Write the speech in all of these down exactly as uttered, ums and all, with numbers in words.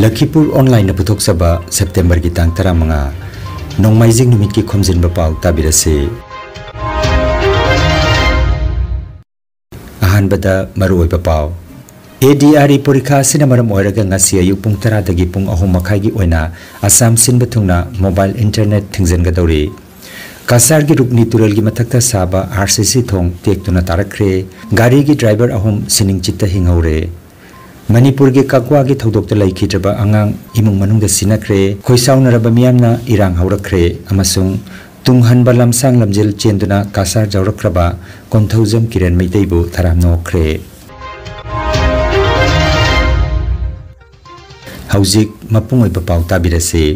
ꯂꯈꯤꯄꯨꯔ ꯑꯣꯟꯂꯥꯏꯟꯅ ꯄꯨꯊꯣꯛꯆꯕ ꯁꯦꯞꯇꯦꯝꯕꯔꯒꯤ ꯇꯥꯡ ꯇꯔꯥꯃꯉꯥ, ꯅꯣꯡꯃꯥꯏꯖꯤꯡ ꯅꯨꯃꯤꯠꯀꯤ ꯈꯣꯝꯖꯤꯟꯕ ꯄꯥꯎ ꯇꯥꯕꯤꯔꯁꯤ꯫ ꯑꯍꯥꯟꯕꯗ ꯃꯔꯨꯑꯣꯏꯕ ꯄꯥꯎ꯫ ꯑꯦ ꯗꯤ ꯑꯥꯔ ꯏ ꯄꯣꯔꯤꯈꯥ ꯑꯁꯤꯅ ꯃꯔꯝ ꯑꯣꯏꯔꯒ ꯉꯁꯤ ꯑꯌꯨꯛ ꯄꯨꯡ ꯇꯔꯥꯗꯒꯤ ꯄꯨꯡ ꯑꯍꯨꯝ ꯃꯈꯥꯏꯒꯤ ꯑꯣꯏꯅ ꯑꯁꯥꯝ ꯁꯤꯟꯕ ꯊꯨꯡꯅ ꯃꯣꯕꯥꯏꯜ ꯏꯟꯇꯔꯅꯦꯠ ꯊꯤꯡꯖꯤꯟꯒꯗꯧꯔꯤ꯫ ꯀꯁꯥꯔꯒꯤ ꯔꯨꯛꯅꯤ ꯇꯨꯔꯦꯜꯒꯤ ꯃꯊꯛꯇ ꯁꯥꯕ ꯑꯥꯔ ꯁꯤ ꯁꯤ ꯊꯣꯡ ꯇꯦꯛꯇꯨꯅ ꯇꯥꯔꯛꯈ꯭ꯔꯦ꯫ ꯒꯥꯔꯤꯒꯤ ꯗ꯭ꯔꯥꯏꯚꯔ ꯑꯍꯨꯝ ꯁꯤꯅꯤꯡꯆꯤꯠꯇ ꯍꯤꯡꯍꯧꯔꯦ꯫ ꯃꯅꯤꯄꯨꯔꯒꯤ ꯀꯛꯋꯥꯒꯤ ꯊꯧꯗꯣꯛꯇ ꯂꯩꯈꯤꯗ꯭ꯔꯕ ꯑꯉꯥꯡ ꯏꯃꯨꯡ ꯃꯅꯨꯡꯗ ꯁꯤꯟꯅꯈ꯭ꯔꯦ꯫ ꯈꯣꯏꯁꯥꯎꯅꯔꯕ ꯃꯤꯌꯥꯝꯅ ꯏꯔꯥꯡ ꯍꯧꯔꯛꯈ꯭ꯔꯦ ꯑꯃꯁꯨꯡ ꯇꯨꯡꯍꯟꯕ ꯂꯝꯁꯥꯡ ꯂꯝꯖꯦꯜ ꯆꯦꯟꯗꯨꯅ ꯀꯁꯥꯔ ꯌꯧꯔꯛꯈ꯭ꯔꯕ ꯀꯣꯟꯊꯧꯖꯝ ꯀꯤꯔꯟ ꯃꯩꯇꯩꯕꯨ ꯊꯔꯥꯝꯅ ꯑꯣꯛꯈ꯭ꯔꯦ꯫ ꯍꯧꯖꯤꯛ ꯃꯄꯨꯡ ꯑꯣꯏꯕ ꯄꯥꯎ ꯇꯥꯕꯤꯔꯁꯤ꯫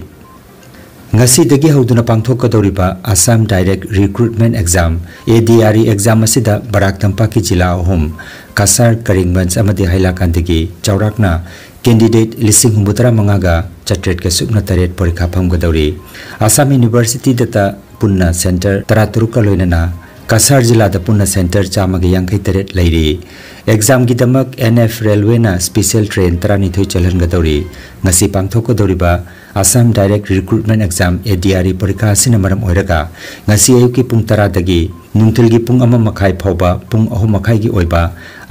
ꯉꯁꯤꯗꯒꯤ ꯍꯧꯗꯨꯅ ꯄꯥꯡꯊꯣꯛꯀꯗꯧꯔꯤꯕ Assam Direct Recruitment Exam, A D R E exam ꯑꯁꯤꯗ ꯕꯔꯥꯛ ꯇꯝꯄꯥꯛꯀꯤ ꯖꯤꯂꯥ ꯑꯍꯨꯝ, ꯀꯁꯥꯔ, ꯀꯔꯤꯝꯒꯟꯖ ꯑꯃꯗꯤ ꯍꯥꯏꯂꯥꯀꯥꯟꯗꯒꯤ ꯆꯥꯎꯔꯥꯛꯅ candidate ꯂꯤꯁꯤꯡ ꯍꯨꯝꯐꯨꯇꯔꯥ ꯃꯉꯥꯒ ꯆꯥꯇ꯭ꯔꯦꯠꯀ ꯁꯨꯞꯅ ꯇꯔꯦꯠ ꯄꯔꯤꯈꯥ ꯐꯝꯒꯗꯧꯔꯤ꯫ ꯑꯁꯥꯝ ꯌꯨꯅꯤꯚꯔꯁꯤꯇꯤꯗꯇ ꯄꯨꯟꯅ ꯁꯦꯟꯇꯔ ꯇꯔꯥꯇꯔꯨꯛꯀ ꯂꯣꯏꯅꯅ ꯀꯁꯥꯔ ꯖꯤꯂꯥꯗ ꯄꯨꯟꯅ ꯁꯦꯟꯇꯔ ꯆꯥꯝꯃꯒ ꯌꯥꯡꯈꯩ ꯇꯔꯦꯠ ꯂꯩꯔꯤ꯫ ꯑꯦꯛꯖꯥꯝꯒꯤꯗꯃꯛ N F Railwayꯅ ꯁ꯭ꯄꯦꯁꯦꯜ ꯇ꯭ꯔꯦꯟ ꯇꯔꯥꯅꯤꯊꯣꯏ ꯆꯦꯜꯍꯟꯒꯗꯧꯔꯤ꯫ ꯉꯁꯤ ꯄꯥꯡꯊꯣꯛꯀꯗꯧꯔꯤꯕ Assam Direct Recruitment Exam, A D R E ꯄꯔꯤꯈꯥ ꯑꯁꯤꯅ ꯃꯔꯝ ꯑꯣꯏꯔꯒ ꯉꯁꯤ ꯑꯌꯨꯛꯀꯤ ꯄꯨꯡ ꯇꯔꯥꯗꯒꯤ ꯅꯨꯡꯊꯤꯜꯒꯤ ꯄꯨꯡ ꯑꯃ ꯃꯈꯥꯏ ꯐꯥꯎꯕ ꯄꯨꯡ ꯑꯍꯨꯝ ꯃꯈꯥꯏꯒꯤ ꯑꯣꯏꯕ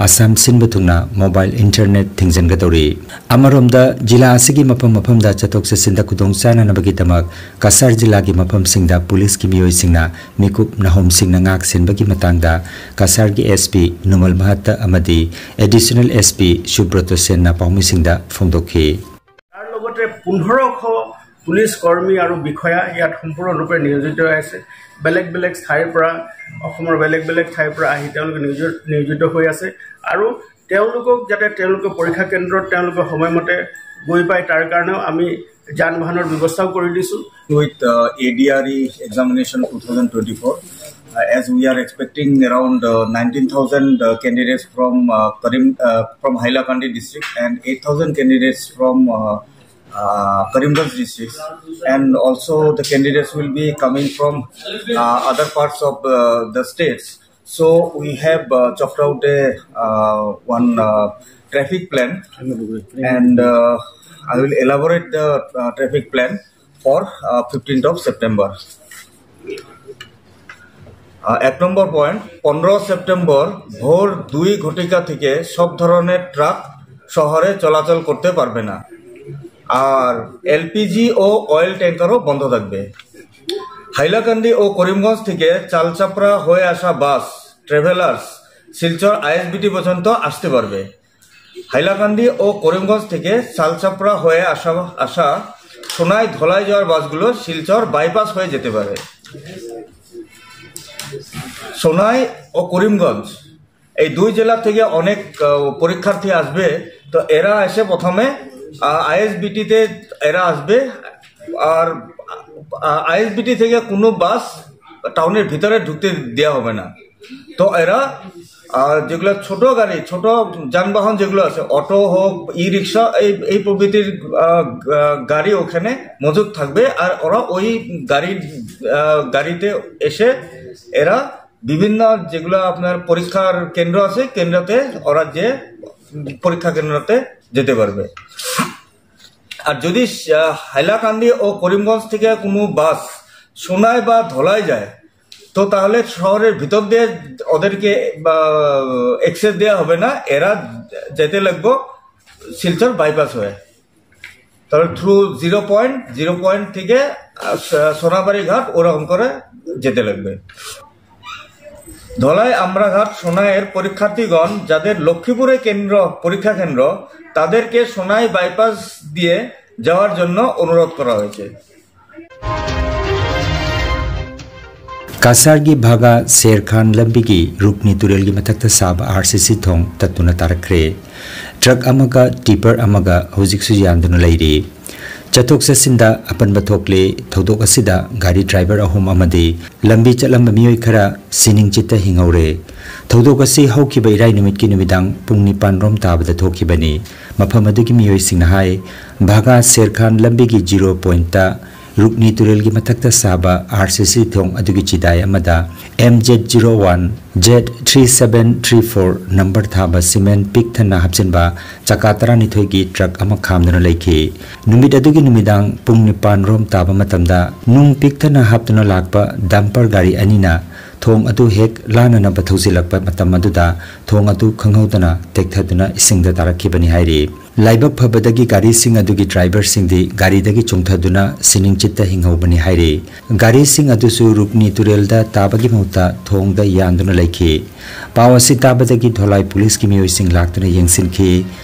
ꯑꯁꯥꯝ ꯁꯤꯟꯕ ꯊꯨꯡꯅ ꯃꯣꯕꯥꯏꯜ ꯏꯟꯇꯔꯅꯦꯠ ꯊꯤꯡꯖꯤꯟꯒꯗꯧꯔꯤ꯫ ꯑꯃꯔꯣꯝꯗ, ꯖꯤꯂꯥ ꯑꯁꯤꯒꯤ ꯃꯐꯝ ꯃꯐꯝꯗ ꯆꯠꯊꯣꯛ ꯆꯠꯁꯤꯟꯗ ꯈꯨꯗꯣꯡ ꯆꯥꯅꯅꯕꯒꯤꯗꯃꯛ ꯀꯁꯥꯔ ꯖꯤꯂꯥꯒꯤ ꯃꯐꯝꯁꯤꯡꯗ ꯄꯨꯂꯤꯁꯀꯤ ꯃꯤꯑꯣꯏꯁꯤꯡꯅ ꯃꯤꯀꯨꯞ ꯅꯥꯍꯣꯝꯁꯤꯡꯅ ꯉꯥꯛ ꯁꯦꯟꯕꯒꯤ ꯃꯇꯥꯡꯗ ꯀꯁꯥꯔꯒꯤ S P ꯅꯨꯃꯜ ꯃꯍꯠꯇ ꯑꯃꯗꯤ Additional S P ꯁꯨꯕ꯭ꯔꯇ ꯁꯦꯟꯅ ꯄꯥꯎꯃꯤꯁꯤꯡꯗ ꯐꯣꯡꯗꯣꯛꯈꯤ꯫ তাৰ লগতে পোন্ধৰশ পুলিচ কৰ্মী আৰু বিষয়া ইয়াত সম্পূৰ্ণৰূপে নিয়োজিত হৈ আছে। বেলেগ বেলেগ ঠাইৰ পৰা, অসমৰ বেলেগ বেলেগ ঠাইৰ পৰা আহি তেওঁলোকে নিয়োজিত নিয়োজিত হৈ আছে আৰু তেওঁলোকক যাতে তেওঁলোকে পৰীক্ষা কেন্দ্ৰত তেওঁলোকে সময়মতে গৈ পায়, তাৰ কাৰণেও আমি যান বাহনৰ ব্যৱস্থাও কৰি দিছোঁ। With uh, A D R E examination two thousand twenty-four, uh, as we are expecting around uh, nineteen thousand uh, candidates from uh, Karim, uh, from Hailakandi district and eight thousand candidates from uh, uh, Karimganj district, and also the candidates will be coming from uh, other parts of uh, the states. So we have uh, chalked out a uh, one uh, traffic plan, and uh, I will elaborate the uh, traffic plan for uh, fifteenth of September. Uh, এক নম্বর point, পনেরো September ভোর দুই ঘটিকা থেকে সব ধরনের truck শহরে চলাচল করতে পারবে না। আর এলপিজি ও অয়েল ট্যাঙ্কারও বন্ধ থাকবে। হাইলাকান্দি ও করিমগঞ্জ থেকে চালচাপড়া হয়ে আসা বাস, ট্রাভেলার্স, শিলচর আইএসবিটি পর্যন্ত আসতে পারবে। হাইলাকান্দি ও করিমগঞ্জ থেকে চালচাপড়া হয়ে আসা আসা সোনাই ধলাই যাওয়ার বাসগুলো শিলচর বাইপাস হয়ে যেতে পারে। সোনাই ও করিমগঞ্জ এই দুই জেলা থেকে অনেক আহ, পরীক্ষার্থী আসবে। তো এরা এসে প্রথমে আইএসবিটিতে এরা আসবে। আর আইএসবিটি থেকে কোনো বাস টাউনের ভিতরে ঢুকতে দেওয়া হবে না। তো এরা আহ, যেগুলো ছোট গাড়ি, ছোট যানবাহন যেগুলো আছে, অটো হোক, ই রিক্সা, এই এই প্রভৃতির আহ, আহ, গাড়ি ওখানে মজুদ থাকবে। আর ওরা ওই গাড়ি আহ, গাড়িতে এসে এরা বিভিন্ন যেগুলো আপনার পরীক্ষার কেন্দ্র আছে, কেন্দ্রতে ওরা যে পরীক্ষা কেন্দ্রতে যেতে পারবে। আর যদি আহ, হাইলাকান্দি ও করিমগঞ্জ থেকে কোনো বাস সোনাই বা ধলাই যায়, তো তাহলে শহরের ভিতর দিয়ে ওদেরকে অ্যাক্সেস দেওয়া হবে না। এরা যেতে লাগবো শিলচর বাইপাস হয়ে, তাহলে through zero point, zero point থেকে আহ, স- সোনাবাড়ি ঘাট ওরকম করে যেতে লাগবে। ধলাই, আমরাঘাট, সোনাইয়ের পরীক্ষার্থীগণ যাদের লক্ষ্মীপুরে কেন্দ্র, পরীক্ষা কেন্দ্র, তাদেরকে সোনাই বাইপাস দিয়ে যাওয়ার জন্য অনুরোধ করা হয়েছে। ꯀꯁꯥꯔꯒꯤ ꯚꯥꯒꯥ ꯁꯦꯔ ꯈꯥꯟ ꯂꯝꯕꯤꯒꯤ ꯔꯨꯛꯅꯤ ꯇꯨꯔꯦꯜꯒꯤ ꯃꯊꯛꯇ ꯁꯥꯕ ꯑꯥꯔꯁꯤꯁꯤ ꯊꯣꯡ ꯇꯠꯇꯨꯅ ꯇꯥꯔꯛꯈ꯭ꯔꯦ꯫ ꯇ꯭ꯔꯛ ꯑꯃꯒ ꯇꯤꯄꯔ ꯑꯃꯒ ꯍꯧꯖꯤꯛꯁꯨ ꯌꯥꯟꯗꯨꯅ ꯂꯩꯔꯤ꯫ ꯆꯠꯊꯣꯛ ꯆꯠꯁꯤꯟꯗ ꯑꯄꯟꯕ ꯊꯣꯛꯂꯦ꯫ ꯊꯧꯗꯣꯛ ꯑꯁꯤꯗ ꯒꯥꯔꯤ ꯗ꯭ꯔꯥꯏꯚꯔ ꯑꯍꯨꯝ ꯑꯃꯗꯤ ꯂꯝꯕꯤ ꯆꯠꯂꯝꯕ ꯃꯤꯑꯣꯏ ꯈꯔ ꯁꯤꯅꯤꯡ ꯆꯤꯠꯇ ꯍꯤꯡꯍꯧꯔꯦ꯫ ꯊꯧꯗꯣꯛ ꯑꯁꯤ ꯍꯧꯈꯤꯕ ꯏꯔꯥꯏ ꯅꯨꯃꯤꯠꯀꯤ ꯅꯨꯃꯤꯗꯥꯡ ꯄꯨꯡ ꯅꯤꯄꯥꯟ ꯔꯣꯝ ꯇꯥꯕꯗ ꯊꯣꯛꯈꯤꯕꯅꯤ꯫ ꯃꯐꯝ ꯑꯗꯨꯒꯤ ꯃꯤꯑꯣꯏꯁꯤꯡꯅ ꯍꯥꯏ, ꯚꯥꯒꯥ ꯁꯦꯔ ꯈꯥꯟ ꯂꯝꯕꯤꯒꯤ ꯖꯤꯔꯣ ꯄꯣꯏꯟꯠꯇ ꯔꯨꯛꯅꯤ ꯇꯨꯔꯦꯜꯒꯤ ꯃꯊꯛꯇ ꯁꯥꯕ ꯑꯥꯔ ꯁꯤ ꯁꯤ ꯊꯣꯡ ꯑꯗꯨꯒꯤ ꯆꯤꯗꯥꯏ ꯑꯃꯗ M Z zero one Z three seven three four number ꯊꯥꯕ ꯁꯤꯃꯦꯟ ꯄꯤꯛ ꯊꯟꯅ ꯍꯥꯞꯆꯤꯟꯕ ꯆꯀꯥ ꯇꯔꯥꯅꯤꯊꯣꯏꯒꯤ ꯇ꯭ꯔꯛ ꯑꯃ ꯈꯥꯝꯗꯨꯅ ꯂꯩꯈꯤ꯫ ꯅꯨꯃꯤꯠ ꯑꯗꯨꯒꯤ ꯅꯨꯃꯤꯗꯥꯡ ꯄꯨꯡ ꯅꯤꯄꯥꯟ ꯔꯣꯝ ꯇꯥꯕ ꯃꯇꯝꯗ ꯅꯨꯡ ꯄꯤꯛ ꯊꯟꯅ ꯍꯥꯞꯇꯨꯅ ꯂꯥꯛꯄ ꯗꯝꯄꯔ ꯒꯥꯔꯤ ꯑꯅꯤꯅ ꯊꯣꯡ ꯑꯗꯨ ꯍꯦꯛ ꯂꯥꯟꯅꯅꯕ ꯊꯧꯖꯤꯜꯂꯛꯄ ꯃꯇꯝ ꯑꯗꯨꯗ ꯊꯣꯡ ꯑꯗꯨ ꯈꯪꯍꯧꯗꯅ ꯇꯦꯛꯊꯗꯨꯅ ꯏꯁꯤꯡꯗ ꯇꯥꯔꯛꯈꯤꯕꯅꯤ ꯍꯥꯏꯔꯤ꯫ ꯂꯥꯏꯕꯛ ꯐꯕꯗꯒꯤ ꯒꯥꯔꯤꯁꯤꯡ ꯑꯗꯨꯒꯤ ꯗ꯭ꯔꯥꯏꯚꯔꯁꯤꯡꯗꯤ ꯒꯥꯔꯤꯗꯒꯤ ꯆꯣꯡꯊꯗꯨꯅ ꯁꯤꯅꯤꯡꯆꯤꯠꯇ ꯍꯤꯡꯍꯧꯕꯅꯤ ꯍꯥꯏꯔꯤ꯫ ꯒꯥꯔꯤꯁꯤꯡ ꯑꯗꯨꯁꯨ ꯔꯨꯛꯅꯤ ꯇꯨꯔꯦꯜꯗ ꯇꯥꯕꯒꯤ ꯃꯍꯨꯠꯇ ꯊꯣꯡꯗ ꯌꯥꯟꯗꯨꯅ ꯂꯩꯈꯤ꯫ ꯄꯥꯎ ꯑꯁꯤ ꯇꯥꯕꯗꯒꯤ ꯙꯣꯂꯥꯏ ꯄꯨꯂꯤꯁꯀꯤ ꯃꯤꯑꯣꯏꯁꯤꯡ ꯂꯥꯛꯇꯨꯅ ꯌꯦꯡꯁꯤꯟꯈꯤ꯫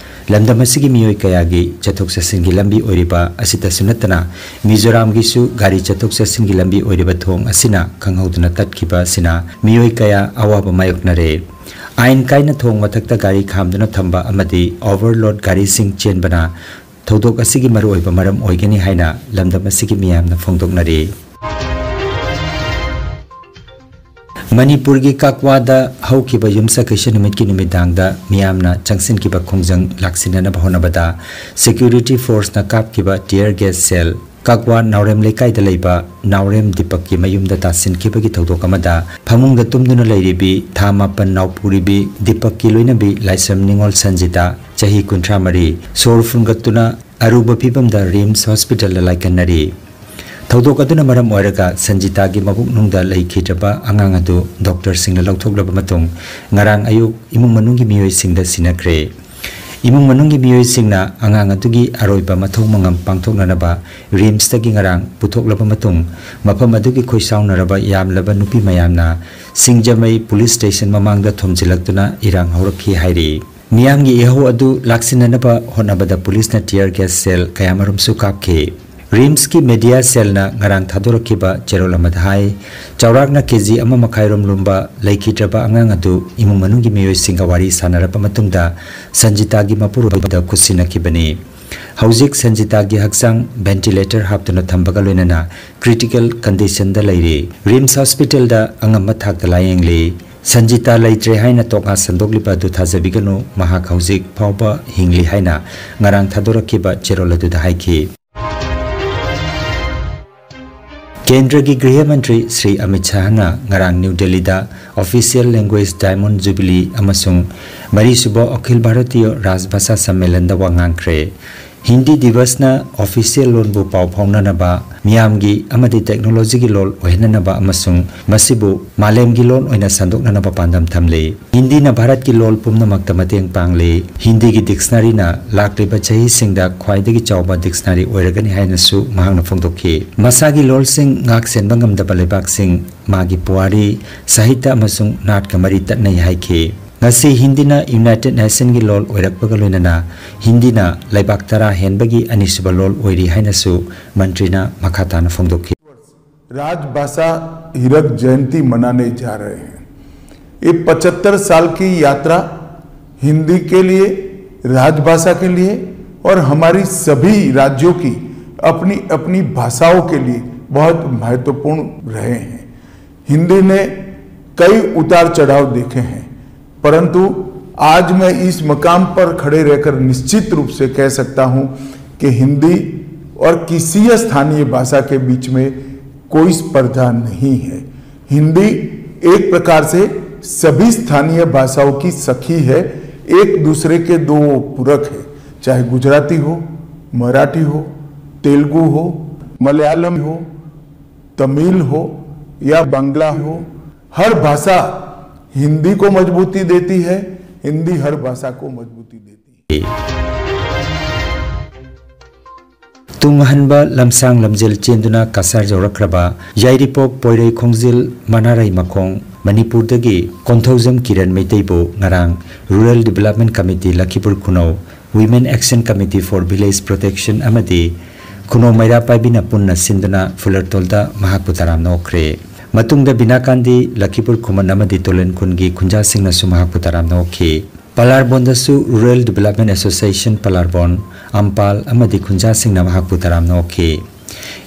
ꯂꯝꯗꯝ ꯑꯁꯤꯒꯤ ꯃꯤꯑꯣꯏ ꯀꯌꯥꯒꯤ ꯆꯠꯊꯣꯛ ꯆꯠꯁꯤꯟꯒꯤ ꯂꯝꯕꯤ ꯑꯣꯏꯔꯤꯕ ꯑꯁꯤꯇꯁꯨ ꯅꯠꯇꯅ ꯃꯤꯖꯣꯔꯥꯝꯒꯤꯁꯨ ꯒꯥꯔꯤ ꯆꯠꯊꯣꯛ ꯆꯠꯁꯤꯟꯒꯤ ꯂꯝꯕꯤ ꯑꯣꯏꯔꯤꯕ ꯊꯣꯡ ꯑꯁꯤꯅ ꯈꯪꯍꯧꯗꯅ ꯇꯠꯈꯤꯕ ꯑꯁꯤꯅ ꯃꯤꯑꯣꯏ ꯀꯌꯥ ꯑꯋꯥꯕ ꯃꯥꯌꯣꯛꯅꯔꯦ꯫ ꯑꯥꯏꯟ ꯀꯥꯏꯅ ꯊꯣꯡ ꯃꯊꯛꯇ ꯒꯥꯔꯤ ꯈꯥꯝꯗꯨꯅ ꯊꯝꯕ ꯑꯃꯗꯤ ꯑꯣꯚꯔꯂꯣꯗ ꯒꯥꯔꯤꯁꯤꯡ ꯆꯦꯟꯕꯅ ꯊꯧꯗꯣꯛ ꯑꯁꯤꯒꯤ ꯃꯔꯨꯑꯣꯏꯕ ꯃꯔꯝ ꯑꯣꯏꯒꯅꯤ ꯍꯥꯏꯅ ꯂꯝꯗꯝ ꯑꯁꯤꯒꯤ ꯃꯤꯌꯥꯝꯅ ꯐꯣꯡꯗꯣꯛꯅꯔꯤ꯫ ꯃꯅꯤꯄꯨꯔꯒꯤ ꯀꯛꯋꯥꯗ ꯍꯧꯈꯤꯕ ꯌꯨꯝꯁꯀꯩꯁ ꯅꯨꯃꯤꯠꯀꯤ ꯅꯨꯃꯤꯗꯥꯡꯗ ꯃꯤꯌꯥꯝꯅ ꯆꯪꯁꯤꯟꯈꯤꯕ ꯈꯣꯡꯖꯪ ꯂꯥꯛꯁꯤꯟꯅꯅꯕ ꯍꯣꯠꯅꯕꯗ ꯁꯦꯀ꯭ꯌꯨꯔꯤꯇꯤ ꯐꯣꯔꯁꯅ ꯀꯥꯞꯈꯤꯕ ꯇꯤꯌꯔ ꯒꯦꯁ ꯁꯦꯜ ꯀꯛꯋꯥ ꯅꯥꯎꯔꯦꯝ ꯂꯩꯀꯥꯏꯗ ꯂꯩꯕ ꯅꯥꯎꯔꯦꯝ ꯗꯤꯄꯛꯀꯤ ꯃꯌꯨꯝꯗ ꯇꯥꯁꯤꯟꯈꯤꯕꯒꯤ ꯊꯧꯗꯣꯛ ꯑꯃꯗ ꯐꯃꯨꯡꯗ ꯇꯨꯝꯗꯨꯅ ꯂꯩꯔꯤꯕꯤ ꯊꯥ ꯃꯥꯄꯟ ꯅꯥꯎꯄꯨꯔꯤꯕꯤ ꯗꯤꯄꯛꯀꯤ ꯂꯣꯏꯅꯕꯤ ꯂꯥꯏꯁ꯭ꯔꯝ ꯅꯤꯉꯣꯜ ꯁꯟꯖꯤꯇꯥ, ꯆꯍꯤ ꯀꯨꯟꯊ꯭ꯔꯥ ꯃꯔꯤ, ꯁꯣꯔ ꯐꯨꯟꯒꯠꯇꯨꯅ ꯑꯔꯨꯕ ꯐꯤꯕꯝꯗ ꯔꯤꯝꯁ ꯍꯣꯁꯄꯤꯇꯥꯜꯗ ꯂꯥꯏꯀꯠꯅꯔꯤ꯫ ꯊꯧꯗꯣꯛ ꯑꯗꯨꯅ ꯃꯔꯝ ꯑꯣꯏꯔꯒ ꯁꯟꯖꯤꯇꯥꯒꯤ ꯃꯕꯨꯛꯅꯨꯡꯗ ꯂꯩꯈꯤꯗ꯭ꯔꯕ ꯑꯉꯥꯡ ꯑꯗꯨ ꯗꯣꯛꯇꯔꯁꯤꯡꯅ ꯂꯧꯊꯣꯛꯂꯕ ꯃꯇꯨꯡ ꯉꯔꯥꯡ ꯑꯌꯨꯛ ꯏꯃꯨꯡ ꯃꯅꯨꯡꯒꯤ ꯃꯤꯑꯣꯏꯁꯤꯡꯗ ꯁꯤꯟꯅꯈ꯭ꯔꯦ꯫ ꯏꯃꯨꯡ ꯃꯅꯨꯡꯒꯤ ꯃꯤꯑꯣꯏꯁꯤꯡꯅ ꯑꯉꯥꯡ ꯑꯗꯨꯒꯤ ꯑꯔꯣꯏꯕ ꯃꯊꯧ ꯃꯉꯝ ꯄꯥꯡꯊꯣꯛꯅꯅꯕ ꯔꯤꯝꯁꯇꯒꯤ ꯉꯔꯥꯡ ꯄꯨꯊꯣꯛꯂꯕ ꯃꯇꯨꯡ ꯃꯐꯝ ꯑꯗꯨꯒꯤ ꯈꯣꯏꯁꯥꯎꯅꯔꯕ ꯌꯥꯝꯂꯕ ꯅꯨꯄꯤ ꯃꯌꯥꯝꯅ ꯁꯤꯡꯖꯃꯩ ꯄꯨꯂꯤꯁ ꯁ꯭ꯇꯦꯁꯟ ꯃꯃꯥꯡꯗ ꯊꯣꯝꯖꯤꯜꯂꯛꯇꯨꯅ ꯏꯔꯥꯡ ꯍꯧꯔꯛꯈꯤ ꯍꯥꯏꯔꯤ꯫ ꯃꯤꯌꯥꯝꯒꯤ ꯏꯍꯧ ꯑꯗꯨ ꯂꯥꯛꯁꯤꯟꯅꯅꯕ ꯍꯣꯠꯅꯕꯗ ꯄꯨꯂꯤꯁꯅ ꯇꯤꯌꯔ ꯒꯦꯁ ꯁꯦꯜ ꯀꯌꯥꯃꯔꯨꯝꯁꯨ ꯀꯥꯞꯈꯤ꯫ ꯔꯤꯝꯁꯀꯤ ꯃꯦꯗꯤꯌꯥ ꯁꯦꯜꯅ ꯉꯔꯥꯡ ꯊꯥꯗꯣꯔꯛꯈꯤꯕ ꯆꯦꯔꯣꯜ ꯑꯃꯗ ꯍꯥꯏ, ꯆꯥꯎꯔꯥꯛꯅ ꯀꯦꯖꯤ ꯑꯃ ꯃꯈꯥꯏꯔꯣꯝ ꯂꯨꯝꯕ ꯂꯩꯈꯤꯗ꯭ꯔꯕ ꯑꯉꯥꯡ ꯑꯗꯨ ꯏꯃꯨꯡ ꯃꯅꯨꯡꯒꯤ ꯃꯤꯑꯣꯏꯁꯤꯡꯒ ꯋꯥꯔꯤ ꯁꯥꯟꯅꯔꯕ ꯃꯇꯨꯡꯗ ꯁꯟꯖꯤꯇꯥꯒꯤ ꯃꯄꯨꯔꯣꯏꯕꯗ ꯈꯨꯠꯁꯤꯟꯅꯈꯤꯕꯅꯤ꯫ ꯍꯧꯖꯤꯛ ꯁꯟꯖꯤꯇꯥꯒꯤ ꯍꯛꯆꯥꯡ ꯚꯦꯟꯇꯤꯂꯦꯇꯔ ꯍꯥꯞꯇꯨꯅ ꯊꯝꯕꯒ ꯂꯣꯏꯅꯅ ꯀ꯭ꯔꯤꯇꯤꯀꯦꯜ ꯀꯟꯗꯤꯁꯟꯗ ꯂꯩꯔꯤ꯫ ꯔꯤꯝꯁ ꯍꯣꯁꯄꯤꯇꯥꯜꯗ ꯑꯉꯝꯕ ꯊꯥꯛꯇ ꯂꯥꯌꯦꯡꯂꯤ꯫ ꯁꯟꯖꯤꯇꯥ ꯂꯩꯇ꯭ꯔꯦ ꯍꯥꯏꯅ ꯇꯣꯛꯅꯥ ꯁꯟꯗꯣꯛꯂꯤꯕ ꯑꯗꯨ ꯊꯥꯖꯕꯤꯒꯅꯨ, ꯃꯍꯥꯛ ꯍꯧꯖꯤꯛ ꯐꯥꯎꯕ ꯍꯤꯡꯂꯤ ꯍꯥꯏꯅ ꯉꯔꯥꯡ ꯊꯥꯗꯣꯔꯛꯈꯤꯕ ꯆꯦꯔꯣꯜ ꯑꯗꯨꯗ ꯍꯥꯏꯈꯤ꯫ ꯀꯦꯟꯗ꯭ꯔꯒꯤ ꯒ꯭ꯔꯤꯍ ꯃꯟꯇ꯭ꯔꯤ ꯁ꯭ꯔꯤ ꯑꯃꯤꯠ ꯁꯥꯍꯅ ꯉꯔꯥꯡ ꯅ꯭ꯌꯨ ꯗꯦꯜꯂꯤꯗ Official Language Diamond Jubilee ꯑꯃꯁꯨꯡ ꯃꯔꯤꯁꯨꯕ ꯑꯈꯤꯜ ꯚꯥꯔꯇꯤꯌ ꯔꯥꯖ ꯚꯥꯁꯥ ꯁꯝꯃꯦꯂꯟꯗ ꯋꯥ ꯉꯥꯡꯈ꯭ꯔꯦ꯫ ꯍꯤꯟꯗꯤ ꯗꯤꯕꯁꯅ ꯑꯣꯐꯤꯁꯤꯌꯦꯜ ꯂꯣꯟꯕꯨ ꯄꯥꯎ ꯐꯥꯎꯅꯅꯕ, ꯃꯤꯌꯥꯝꯒꯤ ꯑꯃꯗꯤ ꯇꯦꯛꯅꯣꯂꯣꯖꯤꯒꯤ ꯂꯣꯜ ꯑꯣꯏꯍꯟꯅꯅꯕ ꯑꯃꯁꯨꯡ ꯃꯁꯤꯕꯨ ꯃꯥꯂꯦꯝꯒꯤ ꯂꯣꯟ ꯑꯣꯏꯅ ꯁꯟꯗꯣꯛꯅꯅꯕ ꯄꯥꯟꯗꯝ ꯊꯝꯂꯤ꯫ ꯍꯤꯟꯗꯤꯅ ꯚꯥꯔꯠꯀꯤ ꯂꯣꯜ ꯄꯨꯝꯅꯃꯛꯇ ꯃꯇꯦꯡ ꯄꯥꯡꯂꯤ꯫ ꯍꯤꯟꯗꯤꯒꯤ ꯗꯤꯛꯁꯅꯥꯔꯤꯅ ꯂꯥꯛꯂꯤꯕ ꯆꯍꯤꯁꯤꯡꯗ ꯈ꯭ꯋꯥꯏꯗꯒꯤ ꯆꯥꯎꯕ ꯗꯤꯛꯁꯅꯥꯔꯤ ꯑꯣꯏꯔꯒꯅꯤ ꯍꯥꯏꯅꯁꯨ ꯃꯍꯥꯛꯅ ꯐꯣꯡꯗꯣꯛꯈꯤ꯫ ꯃꯁꯥꯒꯤ ꯂꯣꯜꯁꯤꯡ ꯉꯥꯛꯁꯦꯟꯕ ꯉꯝꯗꯕ ꯂꯩꯕꯥꯛꯁꯤꯡ ꯃꯥꯒꯤ ꯄꯨꯋꯥꯔꯤ, ꯁꯥꯍꯤꯇ꯭ꯌ ꯑꯃꯁꯨꯡ ꯅꯥꯠꯀ ꯃꯔꯤ ꯇꯠꯅꯩ ꯍꯥꯏꯈꯤ꯫ ꯉꯁꯤ ꯍꯤꯟꯗꯤꯅ ꯌꯨꯅꯥꯏꯇꯦꯗ ꯅꯦꯁꯟꯒꯤ ꯂꯣꯜ ꯑꯣꯏꯔꯛꯄꯒ ꯂꯣꯏꯅꯅ ꯍꯤꯟꯗꯤꯅ ꯂꯩꯕꯥꯛ ꯇꯔꯥ ꯍꯦꯟꯕꯒꯤ ꯑꯅꯤꯁꯨꯕ ꯂꯣꯜ ꯑꯣꯏꯔꯤ ꯍꯥꯏꯅꯁꯨ ꯃꯟꯇ꯭ꯔꯤꯅ ꯃꯈꯥ ꯇꯥꯅ ꯐꯣꯡꯗꯣꯛꯈꯤ꯫ राजभाषा हीरक जयंती मनाने जा रहे हैं। ये पचहत्तर साल की यात्रा हिंदी के लिए, राजभाषा के लिए और हमारी सभी राज्यों की अपनी अपनी भाषाओं के लिए बहुत महत्वपूर्ण रहे हैं। हिंदी ने कई उतार चढ़ाव देखे हैं, परंतु आज मैं इस मकाम पर खड़े रहकर निश्चित रूप से कह सकता हूं कि हिंदी और किसी स्थानीय भाषा के बीच में कोई स्पर्धा नहीं है। हिंदी एक प्रकार से सभी स्थानीय भाषाओं की सखी है, एक दूसरे के दो पूरक है। चाहे गुजराती हो, मराठी हो, तेलुगु हो, मलयालम हो, तमिल हो या बांग्ला हो, हर भाषा हिंदी को मजबूती देती है, हिंदी हर भाषा को मजबूती देती है। ꯇꯨꯡ ꯑꯍꯟꯕ ꯂꯝꯁꯥꯡ ꯂꯝꯖꯦꯜ ꯆꯦꯟꯗꯨꯅ ꯀꯁꯥꯔ ꯌꯧꯔꯛꯈ꯭ꯔꯕ ꯌꯥꯏꯔꯤꯄꯣꯛ ꯄꯣꯏꯔꯩ ꯈꯣꯡꯖꯤꯜ ꯃꯅꯥꯔꯩ ꯃꯈꯣꯡ ꯃꯅꯤꯄꯨꯔꯗꯒꯤ ꯀꯣꯟꯊꯧꯖꯝ ꯀꯤꯔꯟ ꯃꯩꯇꯩꯕꯨ ꯉꯔꯥꯡ Rural Development Committee ꯂꯈꯤꯄꯨꯔ ꯈꯨꯅꯧ, Women Action Committee for Village Protection ꯑꯃꯗꯤ ꯈꯨꯅꯧ ꯃꯩꯔꯥ ꯄꯥꯏꯕꯤꯅ ꯄꯨꯟꯅ ꯁꯤꯟꯗꯨꯅ ꯐꯨꯂꯔꯇꯣꯜꯗ ꯃꯍꯥꯛꯄꯨ ꯇꯔꯥꯝꯅ ꯑꯣꯛꯈ꯭ꯔꯦ꯫ ꯃꯇꯨꯡꯗ ꯕꯤꯅꯥꯀꯥꯟꯗꯤ, ꯂꯈꯤꯄꯨꯔ ꯈꯨꯃꯟ ꯑꯃꯗꯤ ꯇꯣꯂꯦꯟ ꯈꯨꯟꯒꯤ ꯈꯨꯟꯖꯥꯁꯤꯡꯅꯁꯨ ꯃꯍꯥꯛꯄꯨ ꯇꯔꯥꯝꯅ ꯑꯣꯛꯈꯤ꯫ ꯄꯂꯥꯔꯕꯣꯟꯗꯁꯨ Rural Development Association ꯄꯂꯥꯔꯕꯣꯟ, ꯑꯝꯄꯥꯜ ꯑꯃꯗꯤ ꯈꯨꯟꯖꯥꯁꯤꯡꯅ ꯃꯍꯥꯛꯄꯨ ꯇꯔꯥꯝꯅ ꯑꯣꯛꯈꯤ꯫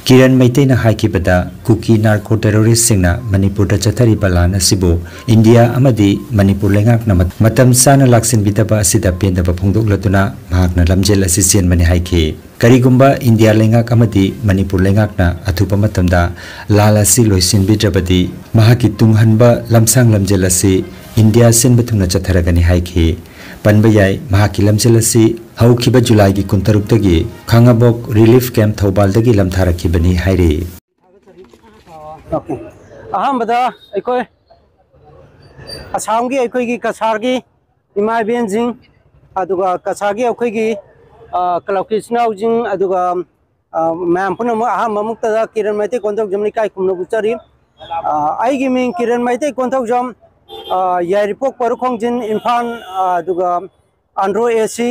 ꯀꯤꯔꯟ ꯃꯩꯇꯩꯅ ꯍꯥꯏꯈꯤꯕꯗ, ꯀꯨꯀꯤ ꯅꯥꯔꯀꯣ ꯇꯦꯔꯣꯔꯤꯁꯁꯤꯡꯅ ꯃꯅꯤꯄꯨꯔꯗ ꯆꯠꯊꯔꯤꯕ ꯂꯥꯟ ꯑꯁꯤꯕꯨ ꯏꯟꯗꯤꯌꯥ ꯑꯃꯗꯤ ꯃꯅꯤꯄꯨꯔ ꯂꯩꯉꯥꯛꯅ ꯃꯠ-, ꯃꯇꯝ ꯆꯥꯅ ꯂꯥꯛꯁꯤꯟꯕꯤꯗꯕ ꯑꯁꯤꯗ ꯄꯦꯟꯗꯕ ꯐꯣꯡꯗꯣꯛꯂꯗꯨꯅ ꯃꯍꯥꯛꯅ ꯂꯝꯖꯦꯜ ꯑꯁꯤ ꯆꯦꯟꯕꯅꯤ ꯍꯥꯏꯈꯤ꯫ ꯀꯔꯤꯒꯨꯝꯕ ꯏꯟꯗꯤꯌꯥ ꯂꯩꯉꯥꯛ ꯑꯃꯗꯤ ꯃꯅꯤꯄꯨꯔ ꯂꯩꯉꯥꯛꯅ ꯑꯊꯨꯕ ꯃꯇꯝꯗ ꯂꯥꯟ ꯑꯁꯤ ꯂꯣꯏꯁꯤꯟꯕꯤꯗ꯭ꯔꯕꯗꯤ, ꯃꯍꯥꯛꯀꯤ ꯇꯨꯡꯍꯟꯕ ꯂꯝꯁꯥꯡ ꯂꯝꯖꯦꯜ ꯑꯁꯤ ꯏꯟꯗꯤꯌꯥ ꯁꯤꯟꯕ ꯊꯨꯡꯅ ꯆꯠꯊꯔꯒꯅꯤ ꯍꯥꯏꯈꯤ꯫ ꯄꯟꯕ ꯌꯥꯏ, ꯃꯍꯥꯛꯀꯤ ꯂꯝꯖꯦꯜ ꯑꯁꯤ ꯍꯧꯈꯤꯕ ꯖꯨꯂꯥꯏꯒꯤ ꯀꯨꯟꯇꯔꯨꯛꯇꯒꯤ ꯈꯥꯉꯕꯣꯛ ꯔꯤꯂꯤꯐ ꯀꯦꯝꯞ ꯊꯧꯕꯥꯜꯗꯒꯤ ꯂꯝꯊꯥꯔꯛꯈꯤꯕꯅꯤ ꯍꯥꯏꯔꯤ꯫ ꯑꯣꯀꯦ꯫ ꯑꯍꯥꯟꯕꯗ ꯑꯩꯈꯣꯏ ꯑꯁꯥꯝꯒꯤ ꯑꯩꯈꯣꯏꯒꯤ ꯀꯁꯥꯔꯒꯤ ꯏꯃꯥ ꯏꯕꯦꯟꯁꯤꯡ, ꯑꯗꯨꯒ ꯀꯁꯥꯔꯒꯤ ꯑꯩꯈꯣꯏꯒꯤ, ꯑ, ꯀ꯭ꯂꯕꯀꯤ ꯏꯆꯤꯟ ꯏꯅꯥꯎꯁꯤꯡ, ꯑꯗꯨꯒ, ꯑ, ꯃꯌꯥꯝ ꯄꯨꯝꯅꯃꯛ ꯑꯍꯥꯟꯕꯃꯛꯇꯗ ꯀꯤꯔꯟ ꯃꯩꯇꯩ ꯀꯣꯟꯊꯧꯖꯝꯅ ꯏꯀꯥꯏ ꯈꯨꯝꯅꯕ ꯎꯠꯆꯔꯤ꯫ ꯑ, ꯑꯩꯒꯤ ꯃꯤꯡ ꯀꯤꯔꯟ ꯃꯩꯇꯩ ꯀꯣꯟꯊꯧꯖꯝ, ꯑ, ꯌꯥꯏꯔꯤꯄꯣꯛ ꯄꯔꯨꯈꯣꯡꯖꯤꯟ, ꯏꯝꯐꯥꯜ, ꯑ, ꯑꯗꯨꯒ ꯑꯟꯗ꯭ꯔꯣ ꯑꯦ ꯁꯤ,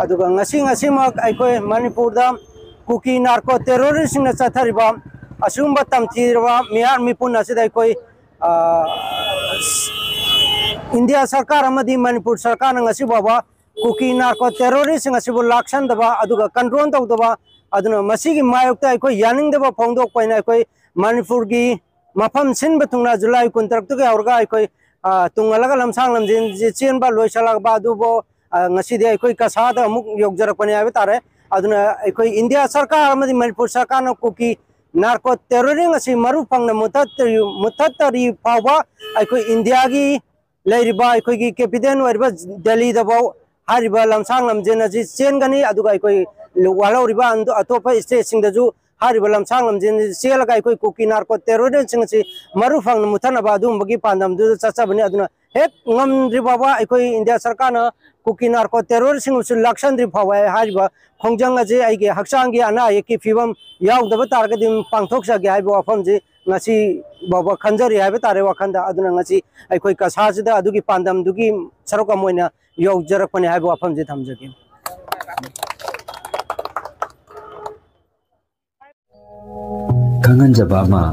ꯑꯗꯨꯒ ꯉꯁꯤ ꯉꯁꯤꯃꯛ ꯑꯩꯈꯣꯏ ꯃꯅꯤꯄꯨꯔꯗ ꯀꯨꯀꯤ ꯅꯥꯔꯀꯣ ꯇꯦꯔꯣꯔꯤꯁꯁꯤꯡꯅ ꯆꯠꯊꯔꯤꯕ ꯑꯁꯤꯒꯨꯝꯕ ꯇꯝꯊꯤꯔꯕ ꯃꯤꯍꯥꯠ ꯃꯤꯄꯨꯟ ꯑꯁꯤꯗ ꯑꯩꯈꯣꯏ, ꯑ, ꯏꯟꯗꯤꯌꯥ ꯁꯔꯀꯥꯔ ꯑꯃꯗꯤ ꯃꯅꯤꯄꯨꯔ ꯁꯔꯀꯥꯔꯅ ꯉꯁꯤ ꯐꯥꯎꯕ ꯀꯨꯀꯤ ꯅꯥꯔꯀꯣ ꯇꯦꯔꯣꯔꯤꯁꯁꯤꯡ ꯑꯁꯤꯕꯨ ꯂꯥꯛꯁꯟꯗꯕ, ꯑꯗꯨꯒ ꯀꯟꯇ꯭ꯔꯣꯜ ꯇꯧꯗꯕ, ꯑꯗꯨꯅ ꯃꯁꯤꯒꯤ ꯃꯥꯌꯣꯛꯇ ꯑꯩꯈꯣꯏ ꯌꯥꯅꯤꯡꯗꯕ ꯐꯣꯡꯗꯣꯛꯄ ꯑꯣꯏꯅ ꯑꯩꯈꯣꯏ ꯃꯅꯤꯄꯨꯔꯒꯤ ꯃꯐꯝ ꯁꯤꯟꯕ ꯊꯨꯡꯅ ꯖꯨꯂꯥꯏ ꯀꯨꯟꯇꯔꯨꯛꯇꯒꯤ ꯍꯧꯔꯒ ꯑꯩꯈꯣꯏ, ꯑ, ꯇꯨꯡꯍꯜꯂꯒ ꯂꯝꯁꯥꯡ ꯂꯝꯖꯦꯟꯁꯤ ꯆꯦꯟꯕ ꯂꯣꯏꯁꯤꯜꯂꯛꯄ ꯑꯗꯨꯕꯨ, ꯑ, ꯉꯁꯤꯗꯤ ꯑꯩꯈꯣꯏ ꯀꯁꯥꯗ ꯑꯃꯨꯛ ꯌꯧꯖꯔꯛꯄꯅꯤ ꯍꯥꯏꯕ ꯇꯥꯔꯦ꯫ ꯑꯗꯨꯅ ꯑꯩꯈꯣꯏ ꯏꯟꯗꯤꯌꯥ ꯁꯔꯀꯥꯔ ꯑꯃꯗꯤ ꯃꯅꯤꯄꯨꯔ ꯁꯔꯀꯥꯔꯅ ꯀꯨꯀꯤ ꯅꯥꯔꯀꯣ ꯇꯦꯔꯣꯔꯤꯡ ꯑꯁꯤ ꯃꯔꯨ ꯐꯪꯅ ꯃꯨꯊꯠꯇ꯭ꯔꯤ-, ꯃꯨꯊꯠꯇꯔꯤ ꯐꯥꯎꯕ ꯑꯩꯈꯣꯏ ꯏꯟꯗꯤꯌꯥꯒꯤ ꯂꯩꯔꯤꯕ ꯑꯩꯈꯣꯏꯒꯤ ꯀꯦꯄꯤꯇꯦꯜ ꯑꯣꯏꯔꯤꯕ ꯗꯦꯜꯂꯤꯗꯐꯥꯎ ꯍꯥꯏꯔꯤꯕ ꯂꯝꯁꯥꯡ ꯂꯝꯖꯦꯟ ꯑꯁꯤ ꯆꯦꯟꯒꯅꯤ꯫ ꯑꯗꯨꯒ ꯑꯩꯈꯣꯏ ꯋꯥꯠꯍꯧꯔꯤꯕ ꯑꯟꯗ-, ꯑꯇꯣꯞꯄ ꯁ꯭ꯇꯦꯠꯁꯤꯡꯗꯁꯨ ꯍꯥꯏꯔꯤꯕ ꯂꯝꯁꯥꯡ ꯂꯝꯖꯦꯟ ꯑꯁꯤ ꯆꯦꯜꯂꯒ ꯑꯩꯈꯣꯏ ꯀꯨꯀꯤ ꯅꯥꯔꯀꯣ ꯇꯦꯔꯣꯔꯤꯁꯁꯤꯡ ꯑꯁꯤ ꯃꯔꯨ ꯐꯪꯅ ꯃꯨꯊꯠꯅꯕ ꯑꯗꯨꯒꯨꯝꯕꯒꯤ ꯄꯥꯟꯗꯝꯗꯨꯗ ꯆꯠꯆꯕꯅꯤ꯫ ꯑꯗꯨꯅ ꯍꯦꯛ ꯉꯝꯗ꯭ꯔꯤ ꯐꯥꯎꯕ ꯑꯩꯈꯣꯏ ꯏꯟꯗꯤꯌꯥ ꯁꯔꯀꯥꯔꯅ ꯀꯨꯀꯤ ꯅꯥꯔꯀꯣ ꯇꯦꯔꯣꯔꯤꯁꯁꯤꯡꯕꯨꯁꯨ ꯂꯥꯛꯁꯟꯗ꯭ꯔꯤ ꯐꯥꯎꯕ ꯍꯥꯏꯔꯤꯕ ꯈꯣꯡꯖꯪ ꯑꯁꯤ ꯑꯩꯒꯤ ꯍꯛꯆꯥꯡꯒꯤ ꯑꯅꯥ ꯑꯌꯦꯛꯀꯤ ꯐꯤꯕꯝ ꯌꯥꯎꯗꯕ ꯇꯥꯔꯒꯗꯤ ꯑꯗꯨꯝ ꯄꯥꯡꯊꯣꯛꯆꯒꯦ ꯍꯥꯏꯕ ꯋꯥꯐꯝꯁꯤ ꯉꯁꯤ ꯐꯥꯎꯕ ꯈꯟꯖꯔꯤ ꯍꯥꯏꯕ ꯇꯥꯔꯦ ꯋꯥꯈꯜꯗ꯫ ꯑꯗꯨꯅ ꯉꯁꯤ ꯑꯩꯈꯣꯏ ꯀꯁꯥꯁꯤꯗ ꯑꯗꯨꯒꯤ ꯄꯥꯟꯗꯝꯗꯨꯒꯤ ꯁꯔꯨꯛ ꯑꯃ ꯑꯣꯏꯅ ꯌꯧꯖꯔꯛꯄꯅꯤ ꯍꯥꯏꯕ ꯋꯥꯐꯝꯁꯤ ꯊꯝꯖꯒꯦ꯫ ꯈꯪꯍꯟꯖꯕ ꯑꯃ,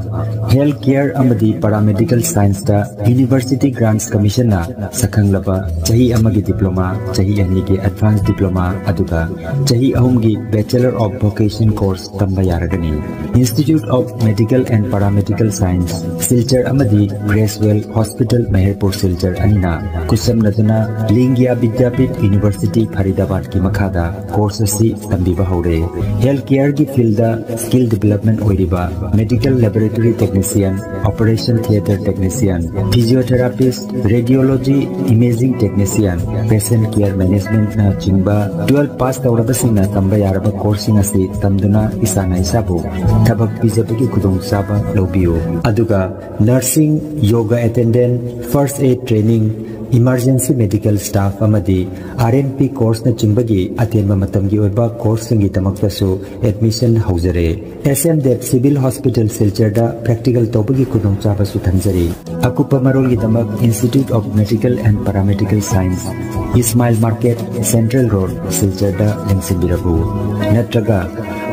health care ꯑꯃꯗꯤ paramedical scienceꯇ University Grants Commissionꯅ ꯁꯛꯈꯪꯂꯕ ꯆꯍꯤ ꯑꯃꯒꯤ diploma, ꯆꯍꯤ ꯑꯅꯤꯒꯤ advance diploma, ꯑꯗꯨꯒ ꯆꯍꯤ ꯑꯍꯨꯝꯒꯤ Bachelor of Vocation course ꯇꯝꯕ ꯌꯥꯔꯒꯅꯤ꯫ Institute of Medical and Paramedical Science, Silchar ꯑꯃꯗꯤ Creswell Hospital, ꯃꯍꯦꯔꯄꯨꯔ ꯁꯤꯜꯆꯔ ꯑꯅꯤꯅ ꯈꯨꯠꯁꯝꯅꯗꯨꯅ ꯂꯤꯡꯒꯤꯌꯥ ꯕꯤꯗ꯭ꯌꯥꯄꯤꯊ University ꯐꯔꯤꯗꯥꯕꯥꯗꯀꯤ ꯃꯈꯥꯗ course ꯑꯁꯤ ꯇꯝꯕꯤꯕ ꯍꯧꯔꯦ꯫ Health careꯒꯤ fieldꯗ skill development ꯑꯣꯏꯔꯤꯕ medical laboratory technician, operation theatre technician, physiotherapist, radiology, imaging technician, patient care managementꯅ ꯆꯤꯡꯕ twelve pass ꯇꯧꯔꯕꯁꯤꯡꯅ ꯇꯝꯕ ꯌꯥꯔꯕ courseꯁꯤꯡ ꯑꯁꯤ ꯇꯝꯗꯨꯅ ꯏꯁꯥꯅ ꯏꯁꯥꯕꯨ ꯊꯕꯛ ꯄꯤꯖꯕꯒꯤ ꯈꯨꯗꯣꯡꯆꯥꯕ ꯂꯧꯕꯤꯌꯨ꯫ ꯑꯗꯨꯒ nursing, yoga attendant, first aid training, emergency medical staff ꯑꯃꯗꯤ RNP courseꯅꯆꯤꯡꯕꯒꯤ ꯑꯇꯦꯟꯕ ꯃꯇꯝꯒꯤ ꯑꯣꯏꯕ courseꯁꯤꯡꯒꯤꯗꯃꯛꯇꯁꯨ admission ꯍꯧꯖꯔꯦ꯫ S M Dev Civil Hospital ꯁꯤꯜꯆꯔꯗ practical ꯇꯧꯕꯒꯤ ꯈꯨꯗꯣꯡꯆꯥꯕꯁꯨ ꯊꯝꯖꯔꯤ꯫ ꯑꯀꯨꯞꯄ ꯃꯔꯣꯜꯒꯤꯗꯃꯛ Institute of Medical and Paramedical Science, Ismail Market, Central Road, ꯁꯤꯜꯆꯔꯗ ꯂꯦꯡꯁꯤꯟꯕꯤꯔꯛꯎ꯫ ꯅꯠꯇ꯭ꯔꯒ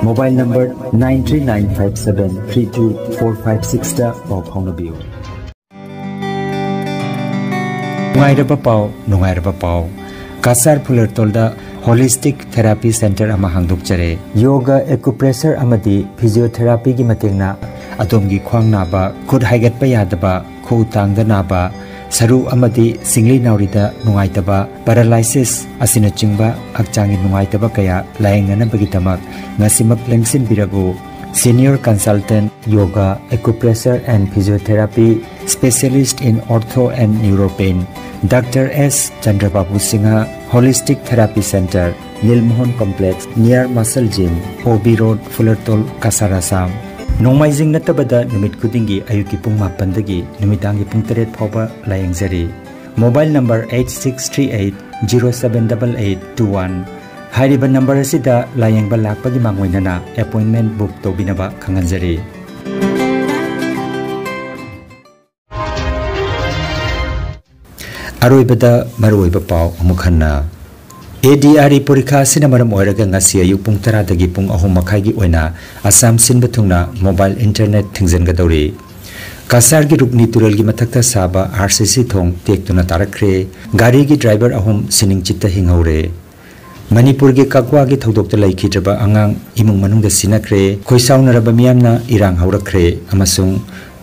mobile number nine three nine five seven three two four five sixꯇ ꯄꯥꯎ ꯐꯥꯎꯅꯕꯤꯌꯨ꯫ ꯅꯨꯡꯉꯥꯏꯔꯕ ꯄꯥꯎ, ꯅꯨꯡꯉꯥꯏꯔꯕ ꯄꯥꯎ꯫ ꯀꯁꯥꯔ ꯐꯨꯂꯔꯇꯣꯜꯗ Holistic Therapy Center ꯑꯃ ꯍꯥꯡꯗꯣꯛꯆꯔꯦ꯫ Yoga, acupressure ꯑꯃꯗꯤ physiotherapyꯒꯤ ꯃꯇꯦꯡꯅ ꯑꯗꯣꯝꯒꯤ ꯈ꯭ꯋꯥꯡ ꯅꯥꯕ, ꯈꯨꯠ ꯍꯥꯏꯒꯠꯄ ꯌꯥꯗꯕ, ꯈꯨꯎ ꯇꯥꯡꯗ ꯅꯥꯕ, ꯁꯔꯨ ꯑꯃꯗꯤ ꯁꯤꯡꯂꯤ ꯅꯥꯎꯔꯤꯗ ꯅꯨꯡꯉꯥꯏꯇꯕ, paralysis ꯑꯁꯤꯅꯆꯤꯡꯕ ꯍꯛꯆꯥꯡꯒꯤ ꯅꯨꯡꯉꯥꯏꯇꯕ ꯀꯌꯥ ꯂꯥꯌꯦꯡꯅꯅꯕꯒꯤꯗꯃꯛ ꯉꯁꯤꯃꯛ ꯂꯦꯡꯁꯤꯟꯕꯤꯔꯛꯎ꯫ Senior Consultant, Yoga, Acupressure and Physiotherapy, Specialist in Ortho and Neuropain, Doctor S Chandrababu Singha, Holistic Therapy Center, Nilmohan Complex, near Muscle Gym, O B Road, Fulertol, Kasar, Assam. ꯅꯣꯡꯃꯥꯏꯖꯤꯡ ꯅꯠꯇꯕꯗ ꯅꯨꯃꯤꯠ ꯈꯨꯗꯤꯡꯒꯤ ꯑꯌꯨꯛꯀꯤ ꯄꯨꯡ ꯃꯥꯄꯟꯗꯒꯤ ꯅꯨꯃꯤꯗꯥꯡꯒꯤ ꯄꯨꯡ ꯇꯔꯦꯠ ꯐꯥꯎꯕ ꯂꯥꯌꯦꯡꯖꯔꯤ꯫ Mobile number eight six three eight zero seven double eight two one꯫ ꯍꯥꯏꯔꯤꯕ number ꯑꯁꯤꯗ ꯂꯥꯌꯦꯡꯕ ꯂꯥꯛꯄꯒꯤ ꯃꯥꯡꯑꯣꯏꯅꯅ appointment book ꯇꯧꯕꯤꯅꯕ ꯈꯪꯍꯟꯖꯔꯤ꯫ ꯑꯔꯣꯏꯕꯗ ꯃꯔꯨꯑꯣꯏꯕ ꯄꯥꯎ ꯑꯃꯨꯛ ꯍꯟꯅ꯫ ꯑꯦ ꯗꯤ ꯑꯥꯔ ꯏ ꯄꯣꯔꯤꯈꯥ ꯑꯁꯤꯅ ꯃꯔꯝ ꯑꯣꯏꯔꯒ ꯉꯁꯤ ꯑꯌꯨꯛ ꯄꯨꯡ ꯇꯔꯥꯗꯒꯤ ꯄꯨꯡ ꯑꯍꯨꯝ ꯃꯈꯥꯏꯒꯤ ꯑꯣꯏꯅ ꯑꯁꯥꯝ ꯁꯤꯟꯕ ꯊꯨꯡꯅ ꯃꯣꯕꯥꯏꯜ ꯏꯟꯇꯔꯅꯦꯠ ꯊꯤꯡꯖꯤꯟꯒꯗꯧꯔꯤ꯫ ꯀꯁꯥꯔꯒꯤ ꯔꯨꯛꯅꯤ ꯇꯨꯔꯦꯜꯒꯤ ꯃꯊꯛꯇ ꯁꯥꯕ ꯑꯥꯔ ꯁꯤ ꯁꯤ ꯊꯣꯡ ꯇꯦꯛꯇꯨꯅ ꯇꯥꯔꯛꯈ꯭ꯔꯦ꯫ ꯒꯥꯔꯤꯒꯤ ꯗ꯭ꯔꯥꯏꯚꯔ ꯑꯍꯨꯝ ꯁꯤꯅꯤꯡꯆꯤꯠꯇ ꯍꯤꯡꯍꯧꯔꯦ꯫ ꯃꯅꯤꯄꯨꯔꯒꯤ ꯀꯛꯋꯥꯒꯤ ꯊꯧꯗꯣꯛꯇ ꯂꯩꯈꯤꯗ꯭ꯔꯕ ꯑꯉꯥꯡ ꯏꯃꯨꯡ ꯃꯅꯨꯡꯗ ꯁꯤꯟꯅꯈ꯭ꯔꯦ꯫ ꯈꯣꯏꯁꯥꯎꯅꯔꯕ ꯃꯤꯌꯥꯝꯅ ꯏꯔꯥꯡ ꯍꯧꯔꯛꯈ꯭ꯔꯦ ꯑꯃꯁꯨꯡ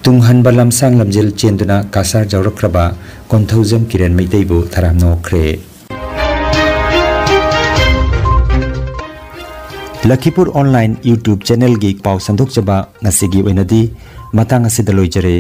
ꯇꯨꯡꯍꯟꯕ ꯂꯝꯁꯥꯡ ꯂꯝꯖꯦꯜ ꯆꯦꯟꯗꯨꯅ ꯀꯁꯥꯔ ꯌꯧꯔꯛꯈ꯭ꯔꯕ ꯀꯣꯟꯊꯧꯖꯝ ꯀꯤꯔꯟ ꯃꯩꯇꯩꯕꯨ ꯇꯔꯥꯝꯅ ꯑꯣꯛꯈ꯭ꯔꯦ꯫ ꯂꯈꯤꯄꯨꯔ ꯑꯣꯟꯂꯥꯏꯟ YouTube ꯆꯦꯅꯦꯜꯒꯤ ꯄꯥꯎ ꯁꯟꯗꯣꯛꯆꯕ ꯉꯁꯤꯒꯤ ꯑꯣꯏꯅꯗꯤ ꯃꯇꯥꯡ ꯑꯁꯤꯗ ꯂꯣꯏꯖꯔꯦ꯫